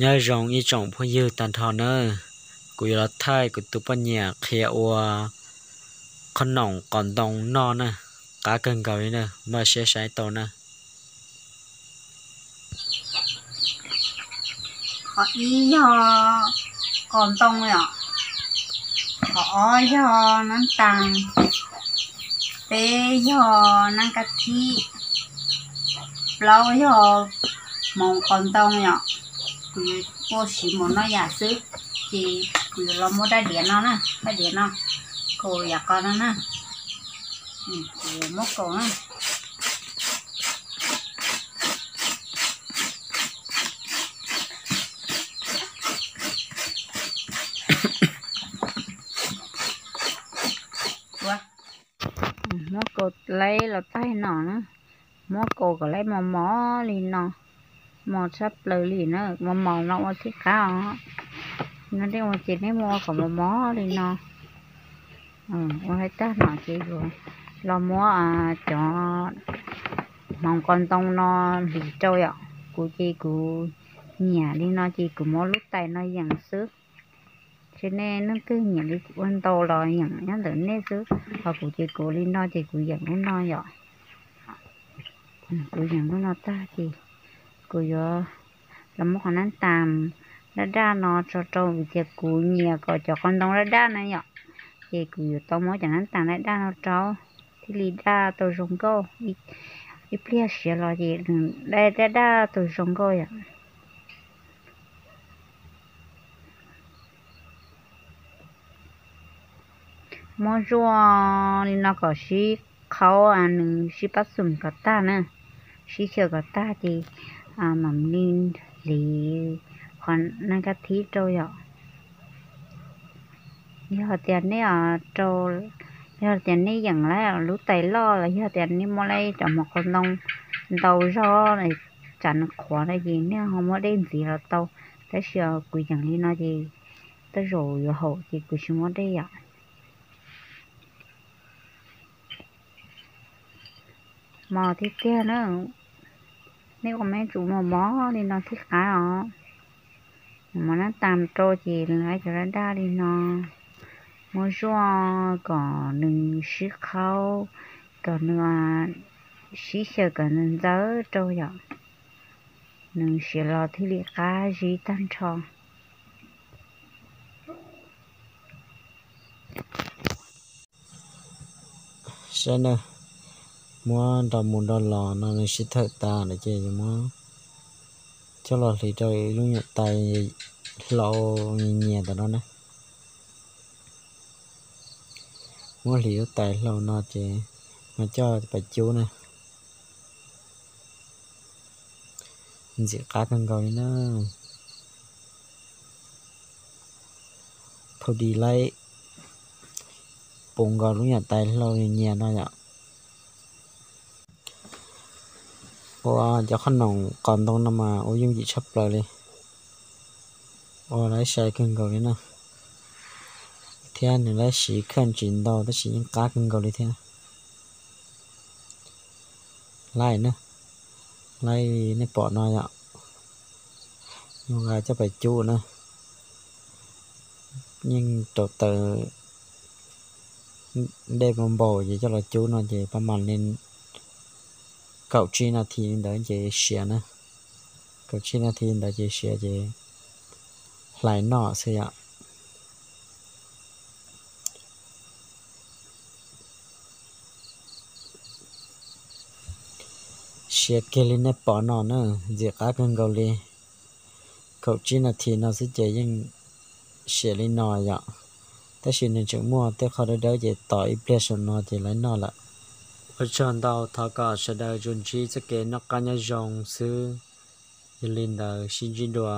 Nyob zoo ib tsoom phooj ywg tag nrho na, kuv yuav los thaij kuv tus poj niam qhia ua qhob noom qos ntoo noj na, qab kawg nkaus li na, npaj siab saib tau na. Qhov ib yog qos ntoo yom, qhov ob yog nab tas, peb yog nab kab thib, plaub yog hmoov qos ntoo yom. Kuv yuav ua siv mus no yam xwb, ces kuv yuav los muab dab diav no na, dab diav no, kaus yam qos no na, kuv yuav muab kaus na. Muab kaus laib los taig no na, muab kaus kom laib mos mos li no, mos tshaj plaws li na, mos mos no ua thiaj qab os. No nej ua ces nej muab ua kom mos mos li no. Ua laib tag no ces yuav los muab cov hmoov qos ntoo no hliv rau yom. Kuv ces kuv nyiam li no ces kuv muab lub tais no yeem xwb. Ces nej leej twg nyiam li ua ntau los yeem nyob ntawm nej xwb, ho kuv ces kuv li no ces kuv yeem lub no yom. Kuv yeem lub no tag ces kuv yuav los muab qhov nab tas daj daj no tso rau vim tias kuv nyiam kom cov qos ntoo daj daj na yom. Ces kuv yuav tau muab cov nab tas daj daj no rau thiaj li daj tau zoo nkauj, ib pliag siav los ces nws daj daj tau zoo nkauj yom. Muab zuaj li no kom sib qhaub, nws sib pab xum kom tag na, sib xyaw kom tag ces mam li hliv qhov nab kab thib rau yom. Yog tias nej rau, yog tias nej yeem lawm lub tais loj los yog tias nej muab lawm cov hmoov qos ntoo ntau zog, tsam nws qhuav no ces nej ho muab dej ntxiv los tau, tab sis kuv yeem li no ces tej zaum yuav haum ces kuv tsis muab dej yom. Mos tiag tiag na, nej ua meb tsum mos mos li no thiaj qab os. Muab nab tas rau ces lawv cov daj daj li no, muab zuaj kom nws sib qhaub, kom nws sib xyaw kom nws ntxawv rau yom, nws siav los thiaj li qab zib tag nrho. Saib na, muab nrog mus nrog los no nws sib thawm tas lawm ces yuav muab coj los hliv rau ib lub nyuam tais hlau nyias nyias ntawm no na. Muab hliv lub tais hlau no ces mas coj pais cub na. Ntxim qab kawg nkaus li na. Phau di laib puv nkaus lub nyuam tais hlau nyias no yom. Ua cov qhob noom qos ntoo no mas ua yooj yim tshaj plaws li. Ua laib sai kawg nkaus li na, thiab nws laib siv kheej tsis ntau tab sis yeej qab kawg nkaus li thiab. Laib na, laib nej pom no yom, nqa coj pais cub na. Yeej rau taws dej npau npaum ces coj los cub no ces pab mam li kaum tsib nas this li ntawd ces siav na. Kaum tsib nas this li ntawd ces siav ces hlais noj xwb yom. Siav kiag li nej pom no na, ntxim qab kawg nkaus li. Kaum tsib nas this no xwb ces yeej siav li no yom. Tab sis nws tseem muaj tej qho dawb dawb ces tos ib pliag saum no ces laib noj lawm. Ua tsaug ntau, thov kom sawv daws tsuas ntsib txoj kev noj qab nyob zoo xwb. Yog li ntawd sib ntsib dua.